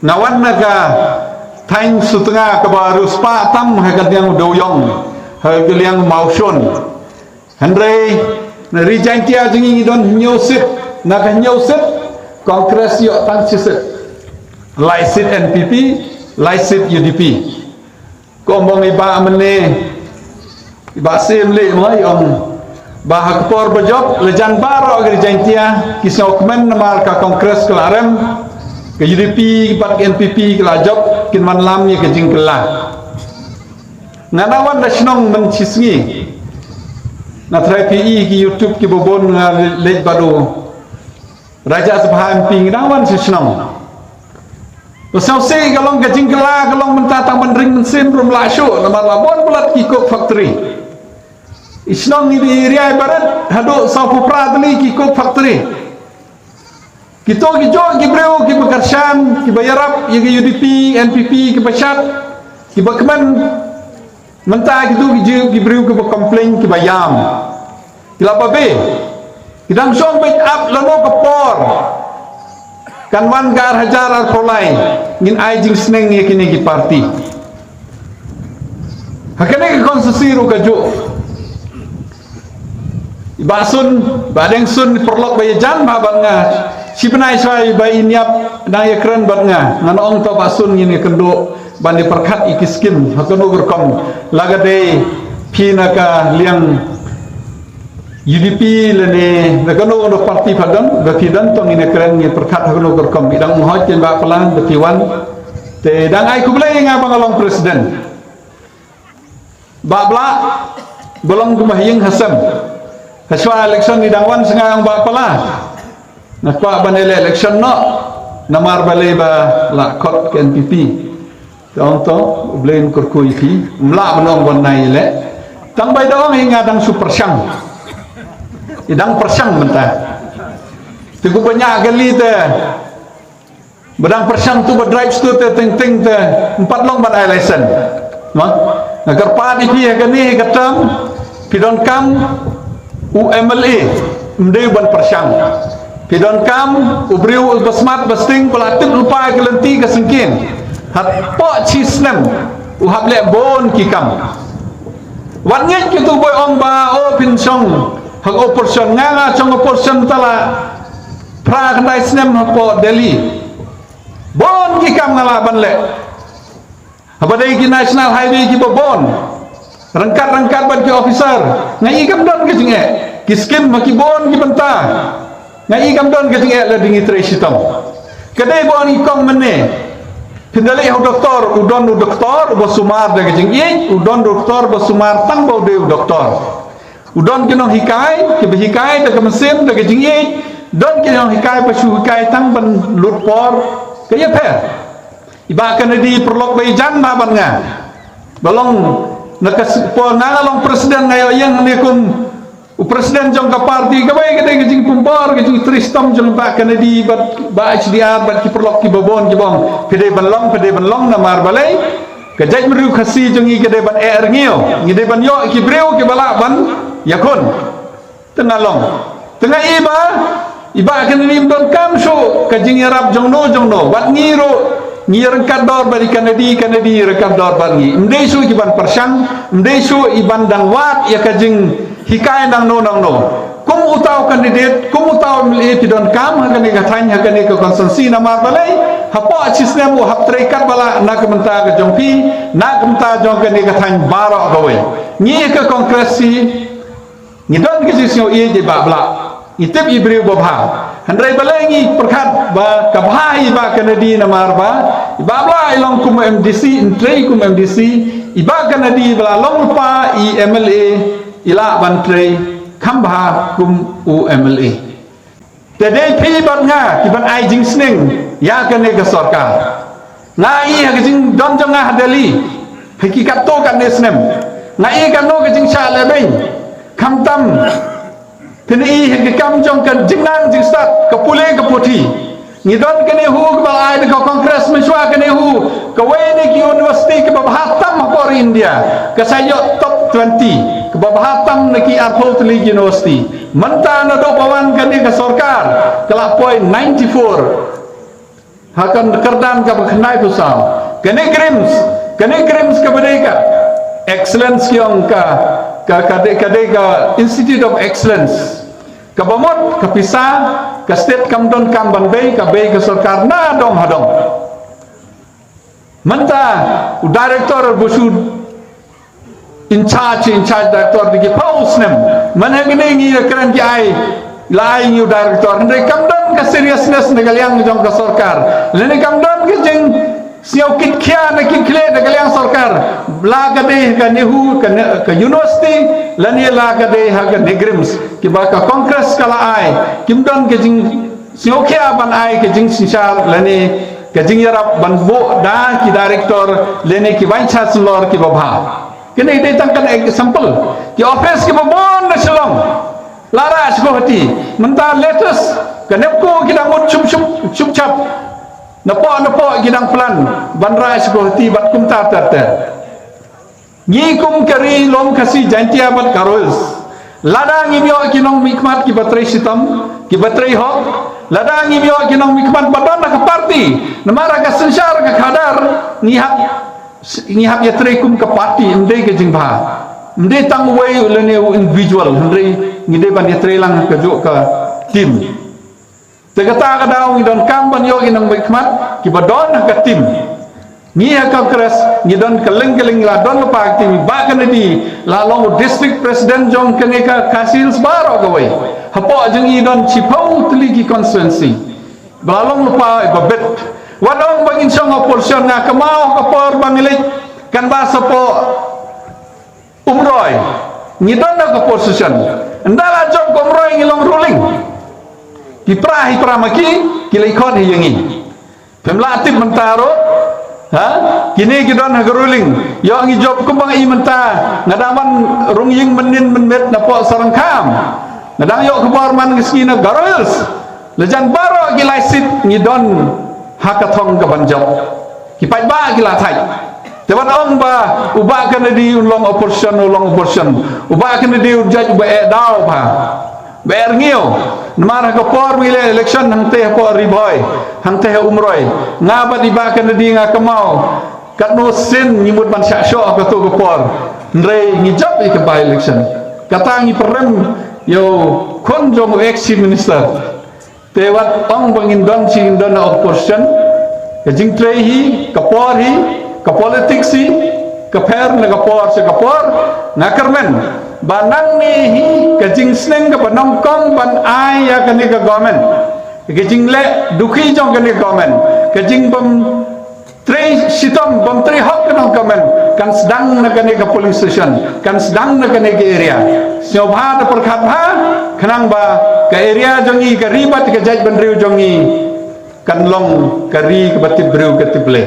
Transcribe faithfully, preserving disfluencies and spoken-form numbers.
Na wan na ka thaiñ Sutnga kaba riewspah tam ha ka liang Dewiong, ha ka liang Mawshun. Hynrei na Ri Jaintia jong ngi ngi don hynñiew seat, na ka hynñiew seat Congress ïoh tang shi seat. Lai seat N P P, lai seat U D P. Ko ong i Bah mynne, i Bah Siem leh mo i ong ba ha ka por ba jop la jan baroh ka Ri Jaintia ki sngewkmen namar ka Congress ka la rem, ka U D P bad ka N P P ka la jop, kin wanlam ïa ka jingkylla. Nga dang wan da shnong mynshisngi. Nga tharai phi i ki YouTube kiba bun nga leit bad u Rajya Sabha M P, nga dang wan sha shnong. Ba sngewsih ka long ka jingkylla ka long mynta tang ban ring mynsiem ruh ym lah shuh namar la bun palat ki coke factory. I shnong i Riai Barit haduh sawphew phra tylli ki coke factory. Kito ki jong ki briew kiba kyrshan, kiba ïarap ïa ka U D P, N P P, kiba shad, kiba kmen. Mynta kito ki jong ki briew kiba complain, kiba ïam, ki la babe. Ki dang shong beit ap lano ka por. Kan wan ka ar hajar arphew lai, ngin ai jingsneng ïa kine ki party. Ha kane ka constituency ruh ka juh. I Bah Sun, Bah Deng Sun, paralok ba ïajan bha bad nga. Shi bnai shuwa i Bah Iniap dang ïakren bad nga. Ngan ong to Bah Sun ngin ïakynduh ban ïa pyrkhat ïa ki skim ha kano ka rukom. La ka dei phi na ka liang U D P lane na kano kano party phi don, ba phi don to ngin ïakren ngin pyrkhat ha kano ka rukom. I dang ong hooid ïa Bah Pala da phi wan. Te dang ai khublei ïa nga ba nga long president. Bah Blah, ba long kum ha ïing ha sem. Hashwa election i dang wan sha nga ong Bah Pala, nga kwah ban ïaleh election noh. Namar balei ba la khot ka N P P. Te ong to, U Blei un kyrkhu ïa phi. Ym lah ban ong ban nai ïaleh. Tang ba i da ong ïa nga dang shu pyrshang. I dang pyrshang mynta. Te ku ba ñiah kali te ba dang pyrshang tu ba drive tu te teng teng te ym pat long ban ai license. Mo? Nga kyrpad ïa phi ha kane ka term, phi donkam u M L A, ym dei ban pyrshang. Phi donkam u briew uba smat ba sting, ba la tip lypa ïa ka lynti ka syngkien. Hapoh shi snem u hap leh bun ki kam. Wat ngeit kito ba ong ba, o, phin shong ha ka opposition, nga nga shong opposition tang la phra khyndai snem hapoh Delhi. Bun ki kam nga lah ban leh. Haba dei ki national highway kiba bun, ryngkat ryngkat bad ki officer, nga i kam don ka jingeh. Ki skim ha ki bun ki bynta, nga i kam don ka jingeh lada ngi trei shitom. Ka dei ba ong i kong mynne, phin da leit ha u doktor, u don u doktor uba sumar da ka jingïeit, u don u doktor uba sumar tang ba u dei u doktor. U don ki nonghikai kiba hikai da ka mynsiem da ka jingïeit, don ki nonghikai ba shu hikai tang ban lut por. Ka ïapher. I Bah Kennedy, paralok ba ïajan bha bad nga, ba long na ka s-, por nga nga long president, nga ïoh ïeng hangne kum u president jong ka party. Kawei ka dei ka jingpynbor, ka jingtrei shitom jong Bah Kennedy bad Bah H D R bad ki paralok kiba bun kiba ong phi dei ban long, phi dei ban long. Namar balei? Ka jaitbynriew Khasi jong ngi ka dei ban eh rngiew, ngi dei ban ïoh ki briew kiba lah ban ïakhun. Te nga long, te nga i ba, i Bah Kennedy ym donkam shuh ka jingïarap jong no jong no. Wat ngi ruh ngi ryngkat dor bad i Kennedy, Kennedy ryngkat dor bad ngi. Ym dei shuh ki ban pyrshang, ym dei shuh i ban dang wad ïa ka jinghikai nangno nangno. Kum uta u candidate, kum uta u M L A phi donkam ha kane ka thaiñ, ha kane ka constituency. Namar balei? Hapoh shi snem u hap trei katba lah na ka bynta ka jong phi, na ka bynta jong kane ka thaiñ baroh kawei. Ngi ka Congress hi ngi don ka jingsngew ïeit ïa i Bah Blah. Ngi tip i briew ba bha. Hynrei balei ngi pyrkhat ba ka bha ïa i Bah Kennedy? Namar ba i Bah Blah i long kum M D C, yn trei kum M D C. I Bah Kennedy ba la long lypa i M L A, i lah ban trei kham bha kum u M L A. Te dei phi bad nga ki ban ai jingsneng ïa kane ka sorkar. Nga i ha ka jingdon jong nga ha Delhi, ha ki katto katne snem, nga i kano ka jingshah lehbeiñ. Khamtam phin i ha ka kam jong ka jingnang jingstad, ka pule ka puthi. Ngi don kane hu kaba la ai da ka Congress mynshuwa, kane hu kawei na ki university kaba bha tam hapoh India, ka sa ïoh top twenty, kaba bha tam na ki arphew tylli ki university. Mynta naduh ba wan kane ka sorkar ka la poi ninety-four. Ha ka kyrdan kaba khyndai phew saw. Ka NEIGRIHMS, ka NEIGRIHMS kaba dei ka excellence ki ong ka, ka, ka dei, ka dei ka Institute of Excellence. Kaba mut ka pisa, ka state kam don kam ban bei, ka bei ka sorkar na dong ha dong. Mynta u director ba shu in charge, in charge director da ki phew snem. Man ha kine ngi la kren ki ai, la ai ngi u director. Hynrei kam don ka seriousness na ka liang jong ka sorkar. Lane kam don ka jingsngewkit khia na kit khlieh na ka liang sorkar. La ka dei ha ka NEHU, ka, ne, ka university, lane la ka dei ha ka NEIGRIHMS. Kiba ka Congress ka la ai. Kim don ka jing sngewkhia ban ai ka jingsynshar lane ka jingïarap ban buh da ki director lane ki vice chancellor kiba bha. Kine dei tang kane example. Ki office kiba bun na Shillong la rah sha Guwahati. Mynta latest ka NEEPCO ki dang mut shup shup shup shap. Napoh napoh ki dang plan ban rah sha Guwahati bad kumta ter ter. Ngi kum ka ri lum Khasi Jaintia bad Garo Hills, lada ngim ïoh ki nongmihkhmat kiba trei shitom, kiba trei hok, lada ngim ïoh ki nongmihkhmat ba don ha ka party, namar ha ka synshar ka khadar ngi hap, ngi hap ïatrei kum ka party, ym dei ka jingbha. Ym dei tang uwei lane u individual, hynrei ngi dei ban ïatrei lang ha kajuh ka team. Te kata ka daw ngi donkam ban ïoh ki nongmihkhmat kiba don ha ka team. Ngi ha Congress ngi don kylleng kylleng, la don lypa ka team, Bah Kennedy la long u district president jong kane ka Khasi Hills baroh kawei. Hapoh jong ngi don shiphew tylli ki constituency. Ba la long lypa iba bit. Wat ong ba ngin shong opposition, nga kynmaw ka por ba ngi leit kan ba sapoh Umroi. Ngi don ha ka opposition. Ynda la jop ka Umroi ngi long ruling. Ki pra hi pra ma ki, ki leit khot hi ïa ngi. Phim lah tip mynta ruh. Ha? Kine ki don ha ka ruling. Ïoh ngi jop kumba ngi mynta. Nga dang wan rung ïing mynnin mynmiet napoh Saraikam. Nga dang ïoh khubor man ka sngi na Garo Hills. Lajan baroh ki lai seat ngi don ha ka thong ka ban jop. Ki paidbah ki la thait. Te ban ong ba u Bah Kennedy un long opposition, un long opposition. U Bah Kennedy un jait uba eh daw bha. Ba eh rngiew. Namar ha ka por ba ngi leh election hangtei hapoh Ri Bhoi, hangtei ha Umroi. Nga bad i Bah Kennedy nga kynmaw katno sien ngi mut ban shah shoh ha kato ka por. Hynrei ngi jop ïa ka by election. Kata ngi pyrem ïa u khun jong u ex chief minister. Te wat ong ba ngin don shi ngin don ha opposition, ka jingtrei hi, ka por hi, ka politics hi, ka pher na ka por sha ka por, nga kyrmen ba nangne hi ka jingsneng kaba nyngkong ban ai ïa kane ka government, ka jingleh dukhi jong kane ka government, ka jingbym trei shitom, bym trei hok ka nongkmen, kan sdang na kane ka polling station, kan sdang na kane ka area. Sngewbha da pyrkhat bha, khnang ba ka area jong ngi, ka ri bad ka jaitbynriew jong ngi kan long ka ri kaba tip briew ka tip Blei.